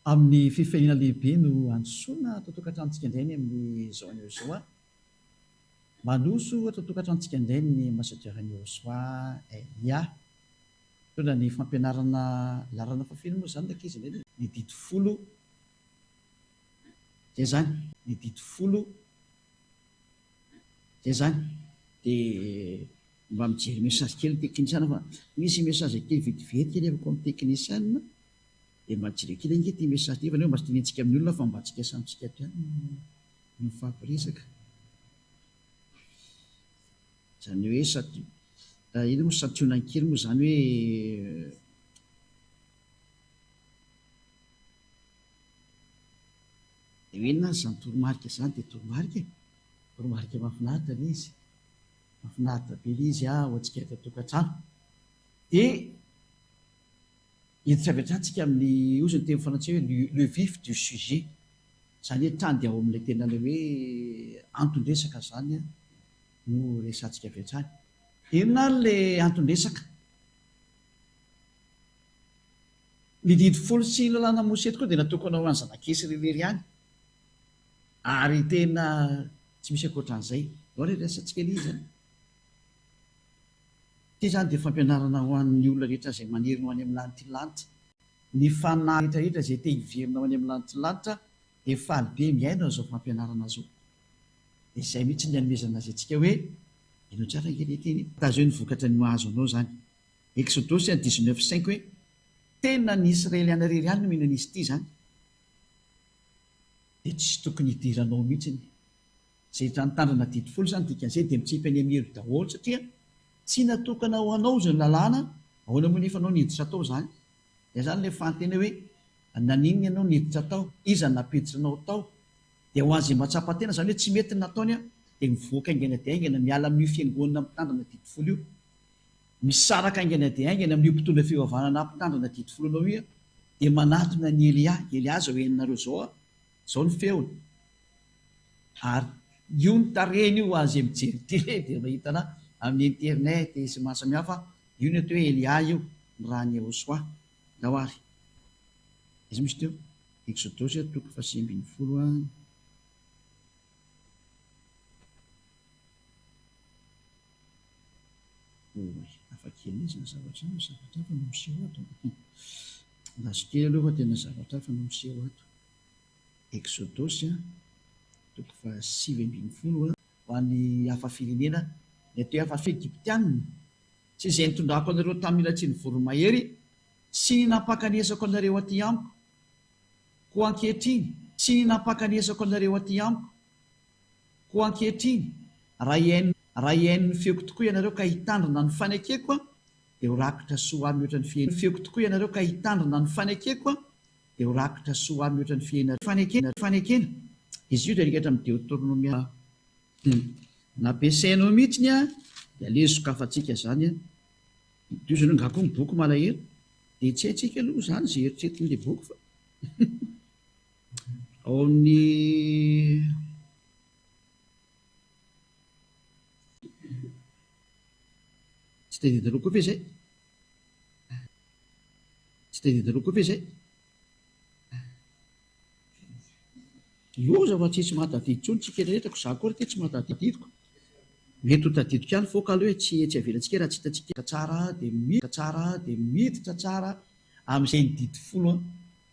Amin'ny fifaliana lehibe no androsoana ato an-tokantranontsika indray ny amin'izao anio izao a. Mandroso ato an-tokantranontsika indray ny Ambassadeur Nirosoa Elia. Mitondra ny fampianarana laharana fahafeno moa izany ny ankizy indray ny didy folo. Izay izany, ny didy folo. Izay izany. Dia mba mijery message kely ny teknisiana fa misy message kely vetivety kely afaka amin'ny teknisiana. Dia mba jereo kely ange ity message ity fa aleo mba tsy tenentsika amin'ny olona fa mba tsika samy tsika ato ihany no mifampiresaka. Izany hoe sati inona moa santionany kely moa izany hoe Dia hoe inona ary izany toromarika izany dia toromarika e! Toromarika mahafinaritra ilay izy. Mahafinaritra be ilay izy ho antsika eto an-tokantrano. Dia Hiditra avy hatrany tsika amin'ny, hozy ny teny frantsay hoe le vif du sujet, izany hoe hatrany dia ao amin'ilay tena ilay hoe anton-dresaka izany no resahantsika avy hatrany. Inona ary ilay anton-dresaka? Ny didy folo sy ny lalàna Mosesy tokoa dia natokana ho an'ny zanak'Israely irery ihany, ary tena tsy misy ankoatran'izay. Ndao re resahantsika ilay izy an! Ity izany dia fampianarana ho an'ny olona rehetra izay maniry ny ho any amin'ny lanitry ny lanitra. Ny fanahy rehetra rehetra izay te hiverina ho any amin'ny lanitry ny lanitra dia faly be mihaino an'izao fampianarana izao. Dia izay mihitsy ny hanomezana azy antsika hoe, henoy tsara ange ilay teny e. Tazoy ny vokatra ny mahazo anao izany. Eksodosy an dix-neuf cinq hoe, tena ny Israeliana irery ihany no mino an'izy ity izany. Dia tsy tokony hidiranao mihitsy. Izay efa nitandrina didy folo izany dikan'izay dia mitsipy any amin'ny helo daholo satria tsy natokana ho anao izany lalàna, ahoana moa nefa anao niditra tao izany? Izay izany ilay fanontaniana hoe naninona ianao niditra tao? Iza no nampiditra anao tao? Dia ho an'izay mba tsapa tena izany hoe tsy mety ny nataony dia mivoaka haingana dia haingana miala amin'io fiangonana mitandrina didy folo io. Misaraka haingana dia haingana amin'io mpitondra fivavahana nampitandrina didy folo anao io dia manatona an'i Elia, Elia izao henonareo izao, izao ny feony. Ary io ny tarehiny io ho an'izay mijery télé dia mahita anà amin'ny internet sy maro samihafa, io ny atao hoe Elia io, ny ràn'i Yehosua. Ndao ary. Aiza moa izy teo? Eksodosy toko fahasivy ambinifolo a. Oay, hafa kely izy ny zavatra izany, zavatra hafa no miseho ato. Andraso kely aloha fa tena zavatra hafa no miseho ato. Eksodosy toko fahasivy ambinifolo. Ho an'ny hafa firenena, ny atao hoe hafa firenena Egyptiana, sy izay nitondrako anareo tamin'ny latsian'ny voromahery, sy ny nampakanesako anareo aty amiko. Koa ankehitriny, sy ny nampakanesako anareo aty amiko. Koa ankehitriny, raha hihaino, raha hihaino ny feoko tokoa ianareo ka hitandrina ny fanekeko, dia ho rakitra soa ho ahy mihoatra ny fihainoana ny feoko tokoa ianareo ka hitandrina ny fanekeko, dia ho rakitra soa ho ahy mihoatra ny fiainana fanekena fanekena. Izy io dia rikatra amin'ny Deoteronomia. Nampiasainao mihitsy an, dia aleo sokafantsika izany an. Tohizo aloha nga koa ny boky malahelo. Dia tsy haintsika aloha izany izay eritreretin'ilay boky fa ao amin'ny Tsy tadidinareo koa ve izay? Tsy tadidinareo koa ve izay? Loza fa tsisy mahatadidy intsony tsika rehetra ko za koa ry ty tsy mahatadidiko. Mety ho tadidiko ihany foka aloha e tsy tsy avelantsika raha tsy hitantsika tsara dia miditra tsara dia miditra tsara amin'izay ny didy folo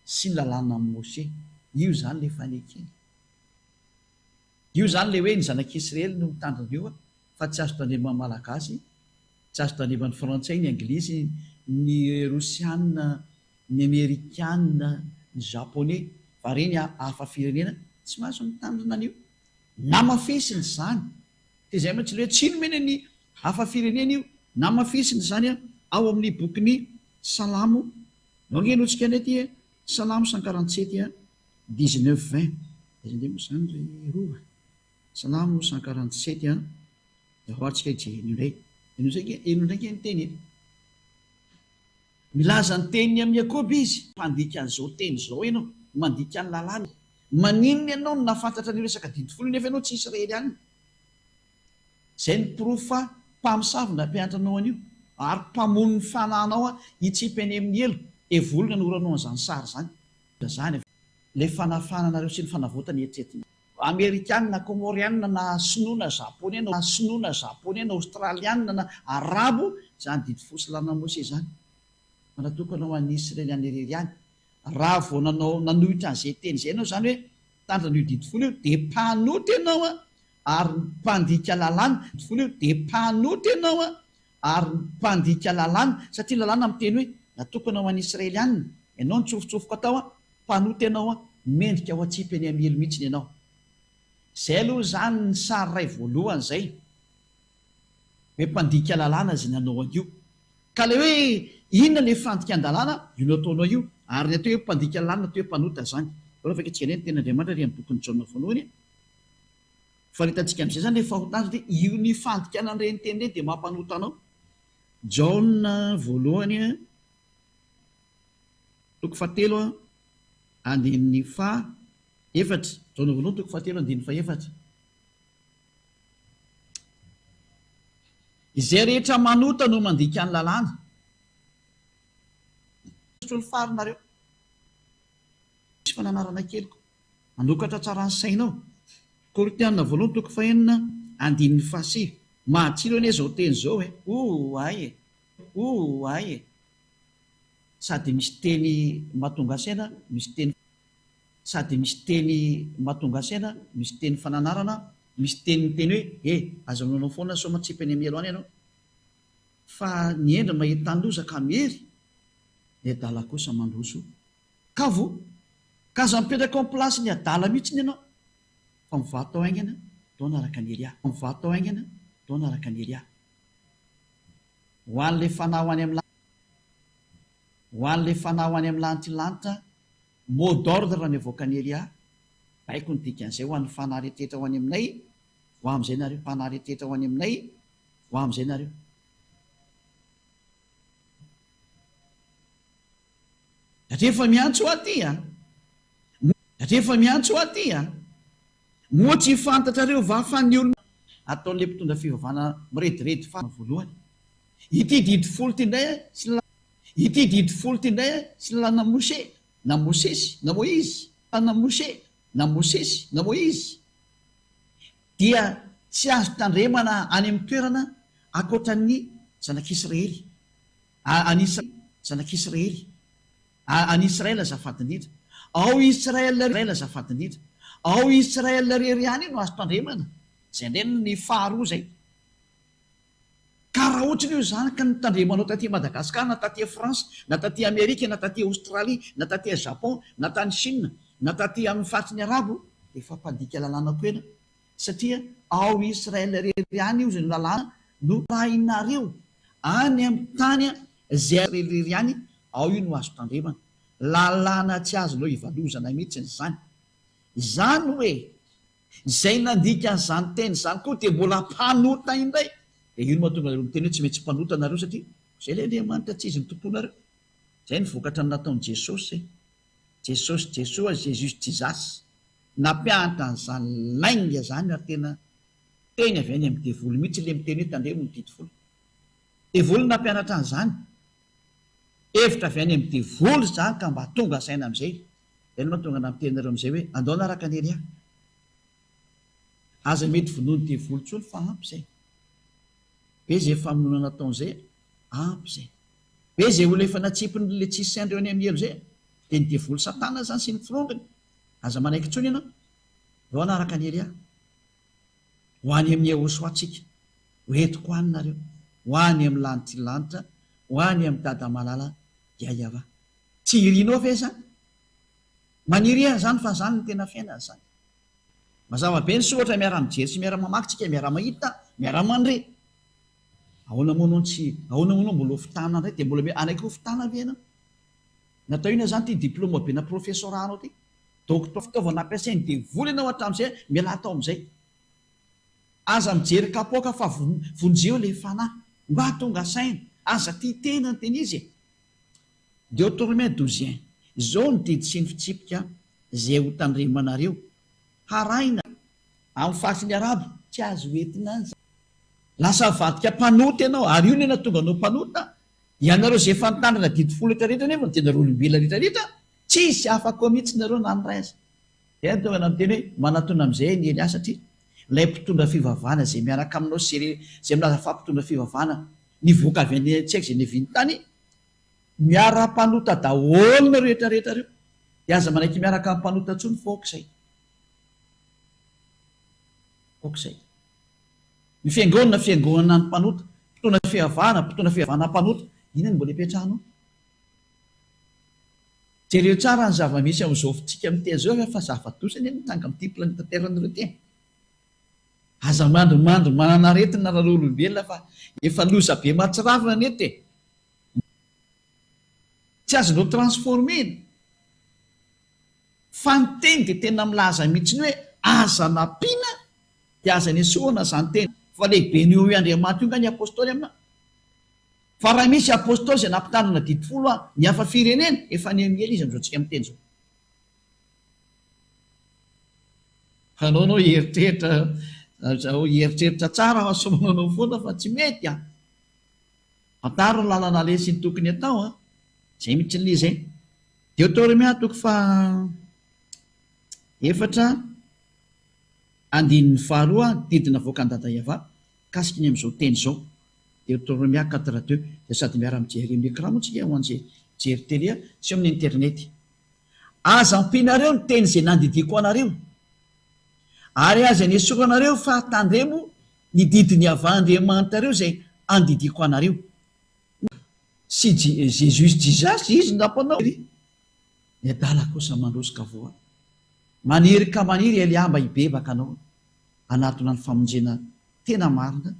sy ny lalànan'i Mose. Io izany ilay fanekena. Io izany ilay hoe ny zanak'Israely no mitandrina io fa tsy azo tandreman'ny Malagasy, tsy azo tandreman'ny Frantsay, ny Anglisy, ny Rosiana, ny Amerikana, ny Japoney fa ireny hafa firenena tsy mahazo mitandrina an'io. Namafisiny izany. Dia izay mantsy ilay hoe tsy nomena ny hafa firenena io. Namafisiny izany ao amin'ny bokin'ny Salamo. Ndao ange henointsika indray ity e. Salamo 147 19 20. Aiza indray moa izany ry Rova? Salamo 147 an. Dia ao ary tsika hijery an'io indray. Henoy izay ange, henoy indray ange ny teny e. Milaza ny teniny amin'i Jakoba izy. Mpandika an'izao teny izao ianao, mandika ny lalàna. Maninona ianao no nahafantatra an'io resaka didy folo io nefa ianao tsy Israeliana? Izay no porofo fa mpamosavy no nampianatra anao an'io, ary mpamono ny fanahinao hitsipy any amin'ny helo, devoly no nanoranao an'izany sary izany. Izany avy. Ilay fanafahana anareo sy ny fanavotana eritreretinareo. Amerikana na Komoriana na Sinoa na Japoney na Sinoa na Japoney na Aostraliana na Arabo izany didy folo sy lalàna Mosesy izany fa natokana ho an'ny Israeliana irery ihany. Raha vao nanao nanohitra an'izay teny izay ianao izany hoe mitandrina io didy folo io dia mpanota ianao an! ary mpandika lalàna, didy folo io dia mpanota ianao an! ary mpandika lalàna, satria ny lalàna miteny hoe natokana ho an'ny Israeliana, ianao nitsofotsofoka tao an, mpanota ianao an, mendrika ho atsipy eny amin'ny helo mihitsiny ianao. Izay aloha izany ny sary iray voalohany izay, hoe mpandika lalàna izay nanao an'io. Ka ilay hoe inona ilay fandikan-dalàna, io nataonao io, ary ny atao hoe mpandika lalàna atao hoe mpanota izany. Aleo vakintsika indray ny tenin'Andriamanitra ary amin'ny bokin'i Jaona voalohany. Fa ny hitantsika amin'izay izany rehefa fahotana satria io ny fandikana an'ireny teny ireny dia mampanota anao. Jaona voalohany toko fahatelo andininy faha efatra. Jaona voalohany toko fahatelo andininy fahefatra. Izay rehetra manota no mandika ny lalàna. Misotro ny fary nareo. Misy fananarana kely koa. Manokatra tsara ny sainao. Korintiana voalohany toko fahenina andininy fahasivy. Mahatsilo anie izao teny izao e! Oay e! Oay e! Sady misy teny mahatonga saina, misy teny Sady misy teny mahatonga saina, misy teny fananarana, misy teny miteny hoe e! Aza minoanao foana sao matsipy any amin'ny helo any ianao. Fa ny hendry mahita ny loza ka miery, ny adala kosa mandroso Ka vo, ka aza mipetraka ao am place ny adala mihitsiny ianao fa mivaha tao haingana taona araka ny Elia. Mivaha tao haingana taona araka ny Elia. Ho an'ilay fanahy ho any amin'ny Ho an'ilay fanahy ho any amin'ny lanitry ny lanitra, mot d'ordre ny avoakan'i Elia, baiko ny dikan'izay ho an'ny fanahy rehetra ho any aminay, ho amin'izay nareo, fanahy rehetra ho any aminay, ho amin'izay nareo. Rehefa miantso ahy ty a! Rehefa miantso ahy ty a! Moa tsy fantatrareo va fa ny olona. Ataon'ilay mpitondra fivavahana mirediredy fa. Voalohany. Ity didy folo ity indray tsy lalàna. Ity didy folo ity indray tsy lalàna Moshe, na Mosesy, na Moizy, na Moshe, na Mosesy, na Moizy, dia tsy azo tandremana any amin'ny toerana ankoatran'ny zanak'Israely. Any Israely, zanak'Israely. Any Israel azafady indrindra. Ao Israel Israel azafady indrindra. Ao Israel irery ihany io no azo tandremana. Izay indray ny faharoa izay. Ka raha ohatra io izany ka notandremanao taty Madagascar na taty France na taty Amerika na taty Australie na taty Japon na tany Chine na taty amin'ny faritry ny Arabo dia efa mpandika lalàna koa ianao. Satria ao Israel irery ihany io izay lalàna no rahinareo any amin'ny tany izay Israel irery ihany ao io no azo tandremana. Lalàna tsy azonao ivalozana mihitsy izany. Izany hoe izay nandika an'izany teny izany koa dia mbola mpanota indray. Dia io no mahatonga anareo miteny hoe tsy maintsy mpanota nareo satria izay ilay Andriamanitra tsy izy no tomponareo. Izay no vokatra ny nataon'i Jesosy. Jesosy Jesoa Jesus Jesus. Nampianatra an'izany lainga izany ary tena teny avy any amin'ny devoly mihitsy ilay miteny hoe tandremo ny didy folo. Devoly no nampianatra an'izany. Hevitra avy any amin'ny devoly izany ka mba tonga saina amin'izay. Izay no mahatonga anah miteny anareo amin'izay hoe andao hanaraka an'i Elia. Aza mety vonoin'ny devoly intsony fa ampy izay. Be izay famonoana nataony izay, ampy izay. Be izay olona efa natsipin'ilay tsisy saina ireo any amin'ny helo izay. Dia ny devoly satana izany sy ny firongony. Aza manaiky intsony ianao. Ndao hanaraka an'i Elia. Ho any amin'i Yehosua tsika. Ho entiko any nareo. Ho any amin'ny lanitry ny lanitra. Ho any amin'i Dada malala Yayava. Tsy irinao ve izany? Maniria an'izany fa izany no tena fiainana izany. Mazava be ny soratra miara-mijery sy miara-mamaky tsika, miara-mahita, miara-mandre. Ahoana moa no tsy, ahoana moa no mbola ho fitahana indray? Dia mbola hanaiky ho fitahana ve ianao? Natao inona izany ity diploma be-na professorat anao ity? Doctor fitaovana ampiasain'ny devoly ianao hatramin'izay mialà tao amin'izay. Aza mijery kapoaka fa vonjeo ilay fanahy. Mba tonga saina. Aza tia tena ny tena izy e. Deuteronome douze Izao no didy sy ny fitsipika izay ho tandremanareo, harahina. Amin'ny faritry ny Arabo, tsy azo entina ny. Lasa mivadika mpanota ianao, ary io no nahatonga anao mpanota. Ianareo izay efa nitandrina didy folo rehetra rehetra nefa dia nareo olombelona rehetra rehetra. Tsisy afaka ao mihitsy nareo na ny ray aza. Dia any tonga anao miteny hoe manatona amin'izay an'i Elia satria ilay mpitondra fivavahana izay miaraka aminao sy izay milaza fa mpitondra fivavahana nivoaka avy any tsy haiko izay niaviany tany, miara-mpanota daholo nareo rehetra rehetra reo. Dia aza manaiky miaraka amin'ny mpanota intsony fa ok izay. Ok izay. Ny fiangonana fiangonana ny mpanota, mpitondra fivavahana mpitondra fivavahana mpanota, inona no mbola ipetrahanao? Jereo tsara ny zava-misy amin'izao fitsika miteny izao fa zava-doza anie mitranga amin'ity planeta terre nareo ity e! Aza mandrimandry manana aretina nareo olombelona fa efa loza be mahatsiravina anie eto e! Tsy azonao transformer-na. Fa ny teny dia tena milaza mihitsy ny hoe aza nampiana dia aza nesorina izany teny fa lehibe noho io Andriamanitra io nga ny Apostoly amina? Fa raha misy Apostoly izay nampitandrina didy folo an ny hafa firenena efa nihamiely izy amin'izao tsika miteny izao. Anao anao hieritreritra hieritreritra tsara fa sao manao foana fa tsy mety an! Fantaro ny lalana aleha sy ny tokony atao an! Zay mihitsy ny izy e! Deotoromia toko faha efatra andininy faharoa didy navoakan'i Dada Yavah mikasika ny amin'izao teny izao, Deotoromia 4 deux, dia sady miara mijery amin'ny écran moa tsika ho an'izay mijery télé sy eo amin'ny internet. Aza ampianareo ny teny izay nandidiako anareo, ary aza nesoranareo fa tandremo ny didin'i Yavah Andriamanitrareo izay andidiako anareo. Sy Jesus Jesus izy no nampanao ery. Ny adala kosa mandroso ka voa. Maniry ka maniry Elia mba hibebaka anao hanatona ny famonjena tena marina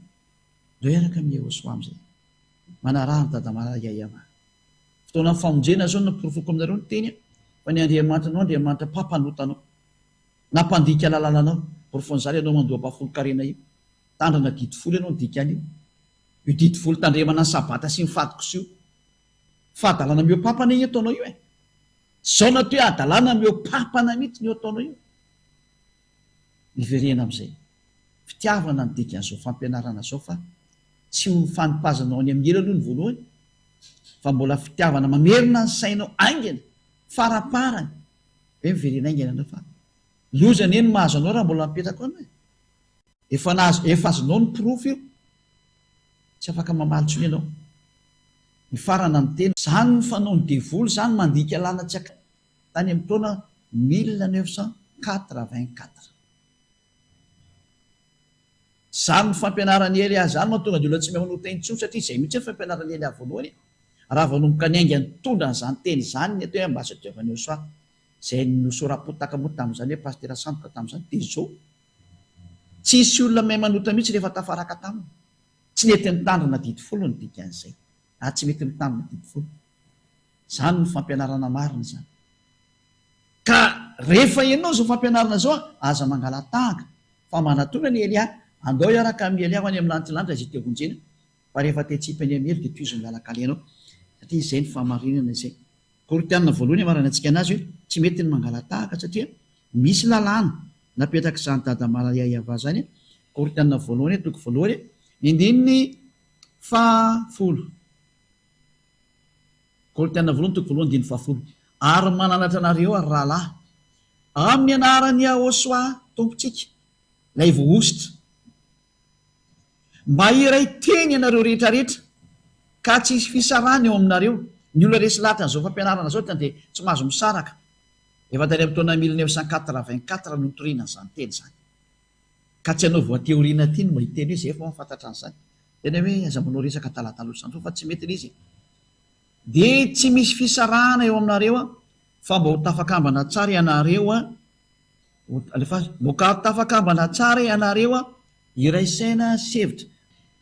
ndao hiaraka amin'i Yehosua amizay. Manaraha ny Dada Yayama. Fotoanan'ny famonjena zao no porofoko aminareo ny teny fa ny Andriamanitra anao Andriamanitra mpampanota anao na mpandika lalàna anao. Porofon'izany ianao mandoa ampahafolon-karena io. Tandrana didy folo ianao ny dikan'io. Io didy folo tandremana ny sabata sy ny fadikoso io. Fahadalana mihoa-pampana io ataonao io e. Zao no atao hoe hadalana mihoa-pampana mihitsy ny io ataonao io. Miverena amin'izay. Fitiavana ny dikan'izao fampianarana izao fa tsy ho fanipazana ao any amin'ny helo aloha ny voalohany fa mbola fitiavana mamerina ny sainao haingana faraparany hoe miverena haingana ianao fa loza anie ny mahazo anao raha mbola mipetraka ao ianao e. Efa nahazo, efa azonao ny porofo io. Tsy afaka mamaly intsony ianao. Mifarana ny teny. Zany ny fanaon'ny devoly zany mandika lana tsy ak tany amin'ny taona 1984. Zany ny fampianaran'i Elia zany mahatonga ny olona tsy mahay manota intsony satria izay mihitsy ny fampianaran'i Elia voalohany e. Raha vao nanomboka niainga nitondra an'izany teny izany ny atao hoe ambassadeur an'i Yosua izay nosoram-potaka moa tamin'izany hoe pasitera sandoka tamin'izany dia izao Tsisy olona mahay manota mihitsy rehefa tafaraka taminy. Tsy nety nitandrina didy folo ny dikan'izay. Ary tsy mety mitandrina didy folo. Izany no fampianarana marina izany. Ka rehefa ianao izao fampianarana izao, aza mangala-tahaka fa manatona an'i Elia. Andao hiaraka amin'i Elia ho any amin'ny lanitra lanitra izay te vonjena. Fa rehefa te hitsipy any amin'ny helo dia tohizo ny lalan-kalehanao. Satria izay ny fahamarinana izay. Korintiana voalohany amaranantsika anazy hoe tsy mety ny mangala-tahaka satria misy lalàna napetrak'izany dada Malayaiava zany, Korintiana voalohany toko voalohany ny andininy faha folo. Korintiana voalohany toko voalohany andininy faha folo. Ary mananatra anareo aho ry rahalahy, amin'ny anaran'i Yahoshuah Tompontsika, ilay voahosotra, Mba hiray teny ianareo rehetra rehetra, ka tsy hisy fisarahana eo aminareo. Ny olona resy lahatra an'izao fampianarana izao dia tsy mahazo misaraka. Efa tany amin'ny taona 1984 no nitoriana an'izany teny izany. Ka tsy ianao vao aty aoriana aty no mba hiteny hoe izay efa mahafantatra an'izany. Tena hoe aza manao resaka adaladala ohatr'izany intsony fa tsy mety ilay izy e. Dia tsy misy fisarahana eo aminareo fa mba ho tafakambana tsara ianareo Alefaso. Mboka tafakambana tsara ianareo a! Iray saina sy hevitra.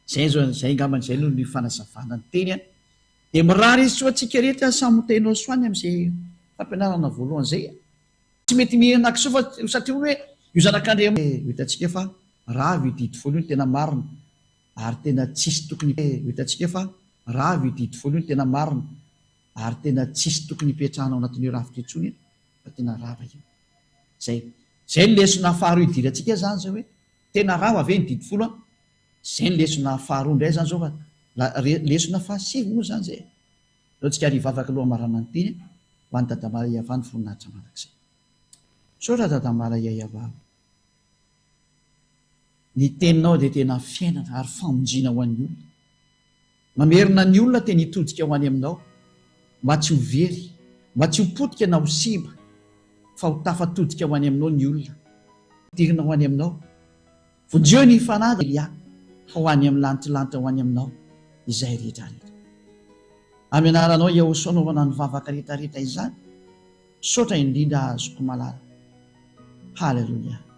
Zay zao zay angambany zay no ny fanazavana ny teny a! Dia mirary soa antsika rehetra samy ho tahinao soa any amin'izay fampianarana voalohany zay a! Tsy mety mihinana kisoa fa satria hono hoe io zanak'Andriamanitra. Ho hitantsika fa rava io didy folo io ny tena marina ary tena tsisy tokony ho hitantsika fa rava io didy folo io ny tena marina ary tena tsisy tokony hipetrahana ao anatin'io rafitra io intsony fa tena rava io. Zay. Zay ny lesona faharoa idirantsika zany zao hoe tena rava ve ny didy folo an? Zay ny lesona faharoa indray zany zao fa lesona fahasivy moa zany zay e. Aleo tsika ary hivavaka aloha hamarana ny teny. Ho an'i Dadamala Iavah ny voninahitra mandrakizay. Misaotra Dadamala Iavah o. Ny teninao dia tena fiainana ary famonjena ho an'ny olona. Mamerina ny olona teny hitodika ho any aminao, mba tsy ho very, mba tsy ho potika na ho simba, fa ho tafatodika ho any aminao ny olona. Ampidirina ho any aminao. Vonjeo ny fanahy Elia fa ho any amin'ny lantilanty ho any aminao izay rehetra rehetra. Amin'ny anaranao Yahosoa anaovana ny vavaka rehetra rehetra izany. Misaotra indrindra azoko malala. Haleloia.